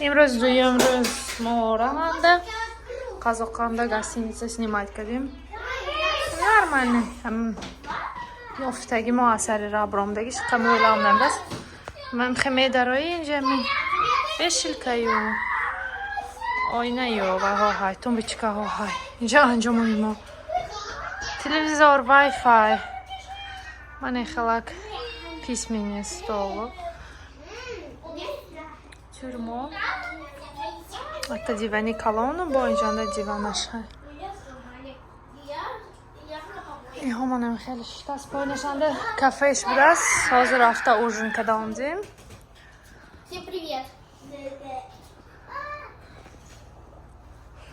Имрӯз дуюм рӯз мо раванда Қазоқанда гостиница снимать кардем. Нормально. Ёфтаги мо асари рабромдагиш қамӯлам набас. Ман хе медарои инҷа ми вешилкаю оинаю вайҳо ҳай, тумбочкаҳо ҳай. Инҷа анҷомои мо. Телевизор, вай-фай. Мане хелак письменный стол. Тюрьмо. Акта дивани калону бо инҷанда диванаш ҳай. Иҳо манам хеле шиштааст, пойнашанда кафеш будааст. Ҳозир рафта ужин карда омдем. Всем привет.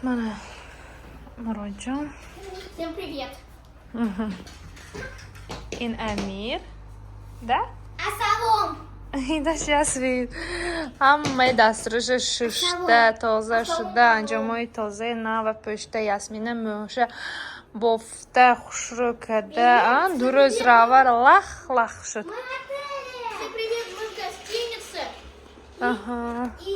Мана Муродҷон. Всем привет. Ин Амир. Да? Ассалом. Инаш Ясмин. Ҳамаи даструша шушта, тоза шуда, анҷомҳои тозаи нава пӯшта, Ясмина мӯша бофта, хушрӯ карда, ду рӯз равар лах лах шуд. Всем привет, мы в гостинице. Ага. И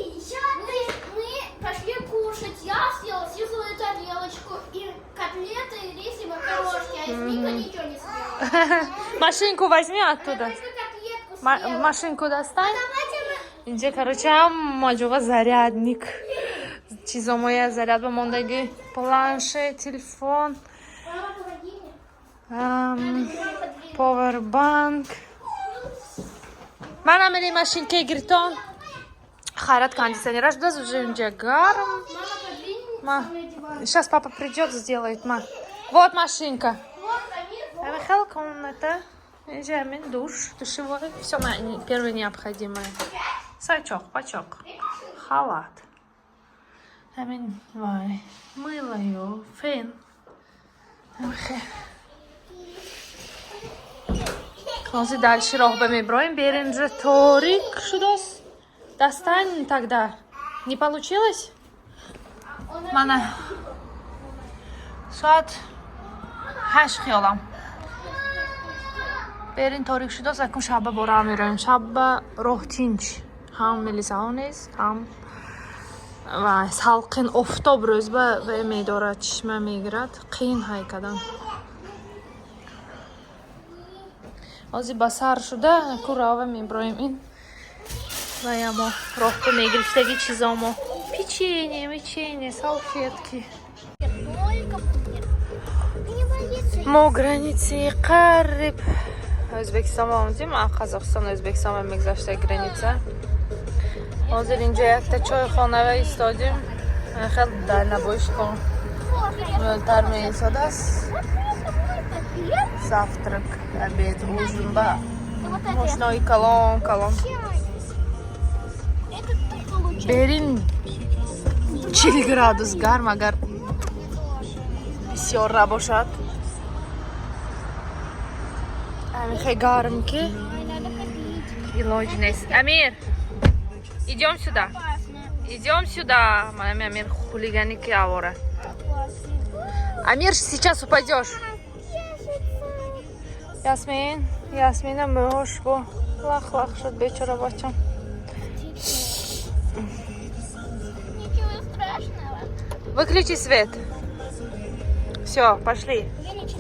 мы пошли кушать. Я съела сизую тарелочку и котлеты, и рис, и макарошки. А Ясминка ничего не съела. Машинку возьми оттуда. Только котлетку съела. Машинку достань. Давайте мы. Инҷа, короче, ҳама ҷова зарядник. Чизомоя заряд ба мондагӣ, планшет, телефон, Мама, помоги мне. Повербанк. Мана мери машинке гиртон. Хайрат кондиционераш будааст, уже инҷа гарм. Мама, подвинь Ма. свой диван. Сейчас папа придет, сделает. Ма. Вот машинка. Вот, Амир, вот. Михаил комната. Инҷа ҳамин душ, душевой. Все первое необходимое. Сачок, пачок. Халат. Ҳамин вай. Мылою, фен. Ҳамин. Ҳозир дальше роҳ ба меброем. Берин же торик шудааст. Достань тогда. Не получилось? Мана. Соат 8 хиёлам. Берин торик шудааст, акун шаба бора мероем. Шаба роҳ тинч. Ҳам милисаҳо нест, ҳам ва салқин офтоб рӯзба ва медорад, чишма мегирад. Қиин ҳай кадан. Ҳозир ба сар шуда, аку рава меброем ин ваямо роҳба мегирифтаги чизомо. Печенье, меченье, салфетки. Только нет. Не боится. Мо границаи қариб Ӯзбекистон омадем, а Қазоқистон Ӯзбекистон мегузашта граница. Ҳозир инҷа якта чойхонава истодем. Хел дальнобойщикон мӯлтар меистодааст. Завтрак, обед, ужин ба Вот это. мошинои калон калон. Это ты получил. Берин 40 градус гарм, агар бисёр набошад. Ҳамин гарм ки Ой, надо ходить. Илоҷ нест. Амир, идём сюда. Опасно. Идём сюда. Манами Амир хулигани ки авора. Опасно. Амир, сейчас упадешь. Ясмин, Ясмина мӯҳош бо лах лах шуд бечора бачам. Ничего страшного. Выключи свет. Все, пошли.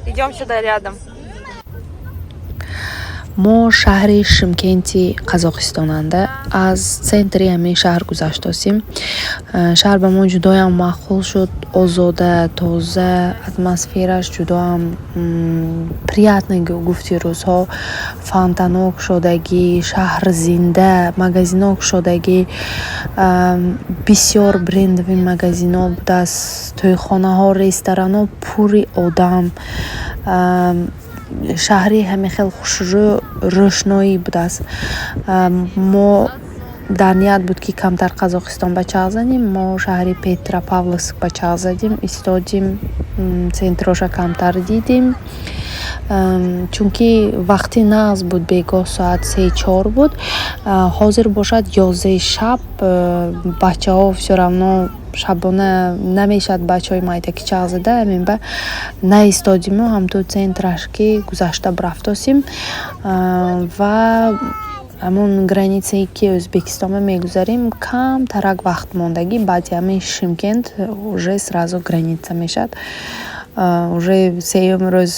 Идем сюда рядом. Мо шаҳри Шимкенти Қазоқистонанда аз центри ҳамин шаҳр гузаштосем. Шаҳр ба мо ҷудоям маъқул шуд, озода, тоза, атмосфераш ҷудоам приятно. Гуфти рӯзҳо фонтанҳо кушодагӣ, шаҳр зинда, магазинҳо кушодагӣ, бисёр брендовый магазинҳо будааст, тӯйхонаҳо, ресторанҳо пури одам. Шаҳри ҳамин хел хушрӯ, рӯшноӣ будааст. Мо дар ният буд, ки камтар Қазоқистон ба чағ занем. Мо шаҳри Петропавловск ба чағ задем, истодим, центроша камтар дидем, чунки вақти нағз буд, бегоҳ соат 3-4 буд. Ҳозир бошад 11-и шаб, бачаҳо всё равно шабона намешавад, бачаҳои майдаки чағ зада. Ҳамин ба наистодиму ҳамту центраш ки гузашта рафтосим ва Ҳамон границае, ки Ӯзбекистонба мегузарем, камтарак вақт мондагӣ, баъди ҳамин Шимкент уже сразу граница мешавад. Уже сеюм рӯз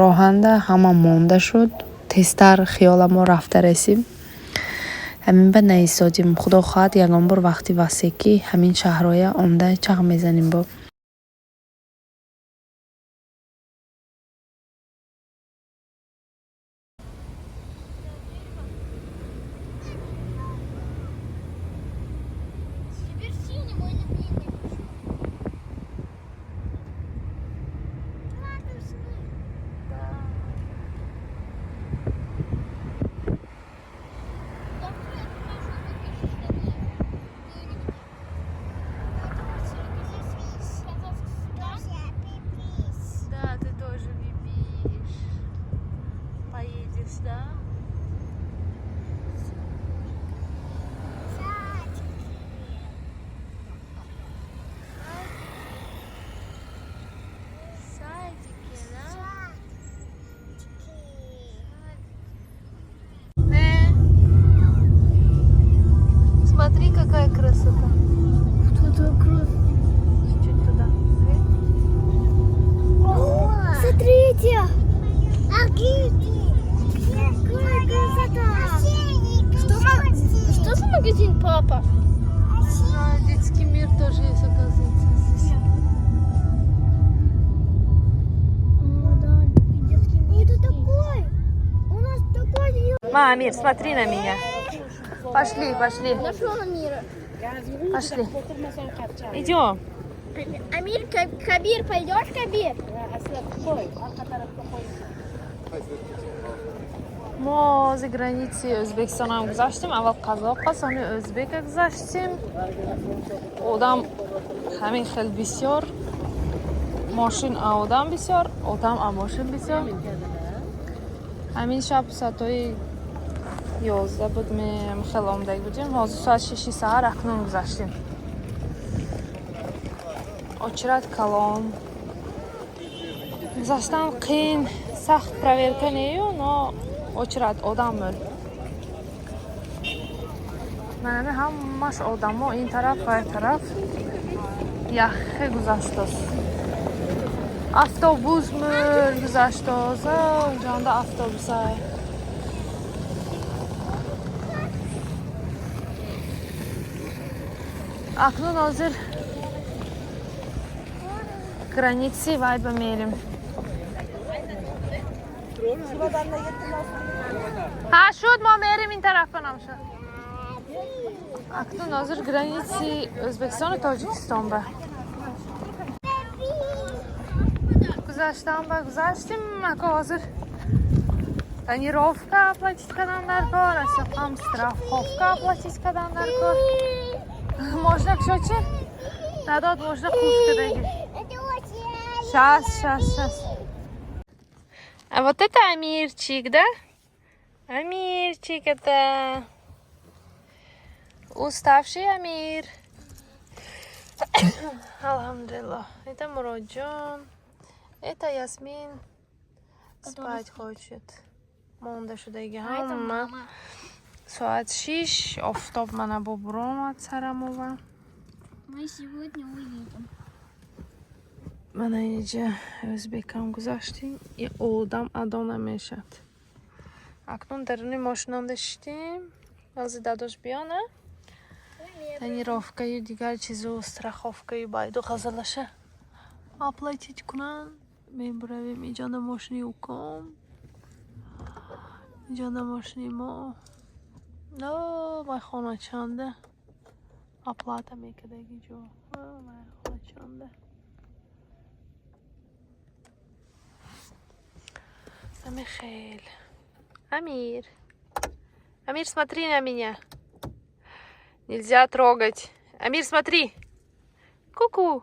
роҳанда ҳама монда шуд. Тезтар хиёла мо рафта расим. Ҳамин ба наистодем. Худо хоҳад, ягон бор вақти васеъ, ки ҳамин шаҳрҳоя омда чағ мезанем бо. Теперь синий мой любимый. Радужный. Завтра я покажу, какие штаны были. Казахстан. Да, ты тоже любишь. Поедешь, да? Садики, да? Не. Смотри, какая красота. Кто-то кровь. Чуть-чуть туда. Смотрите! Какая красота! Что за магазин, папа? А, детский мир тоже есть, оказывается, здесь. Это такой! У нас такой. Ма, Амир, смотри на меня. Пошли, пошли. Нашел Амира. Пошли. Идем. Амир, Кабир, пойдешь, Кабир? Мо за границаи Ӯзбекистонам гузаштем. Аввал қазоқа, сони ӯзбека гузаштем. Одам ҳамин хел бисёр, мошин а одам бисёр, одам а мошин бисёр. Ҳамин шаб соатҳои 11 буд, хеле омдаги будем. Ҳозир соат 6-и саҳар, акнун гузаштем. Очередь калон, гузаштан қиин, сахт проверка нею, но очередь, одам мӯл. Манами ҳамаш одамо ин тараф ва ин тараф яхе гузаштост. Автобус мӯл гузаштост, унҷонда автобусай. Акнун ҳозир границаи вайба мерем. Ҳа, шуд, мо мерем ин тарафа, намшад. Акнун ҳозир границаи Ӯзбекистону Тоҷикистон ба гузаштам, ба гузаштем. Ако ҳозир тонировка оплатить кардан дар кор, асоқам страховка оплатить кардан дар кор. Мошина кушочи надод, мошина қулф кадаги. Щас, щас, щас. А вот это Амирчик, да? Амирчик это. Уставший Амир. Алхамдулиллах. Это Муроджон. Это Ясмин. Спать хочет. Монда шудаги ҳама. Соат 6, офтоб мана бо буромад сарамова. Мы сегодня уедем. Мана инҷа ӯзбекам гузаштем, и одам адо намешад. Акнун даруни мошинонда шиштем. Ҳозир дадош биёна. Тонировкаю дигар чизу, страховкаю байду ғазалаша оплатить кунан. Мебуравем иҷода мошини уком. Иҷода мошини мо. О, майхоначанда оплата мекардаги ҷо. Майхоначанда. Амихель. Амир. Амир, смотри на меня. Нельзя трогать. Амир, смотри. Ку-ку.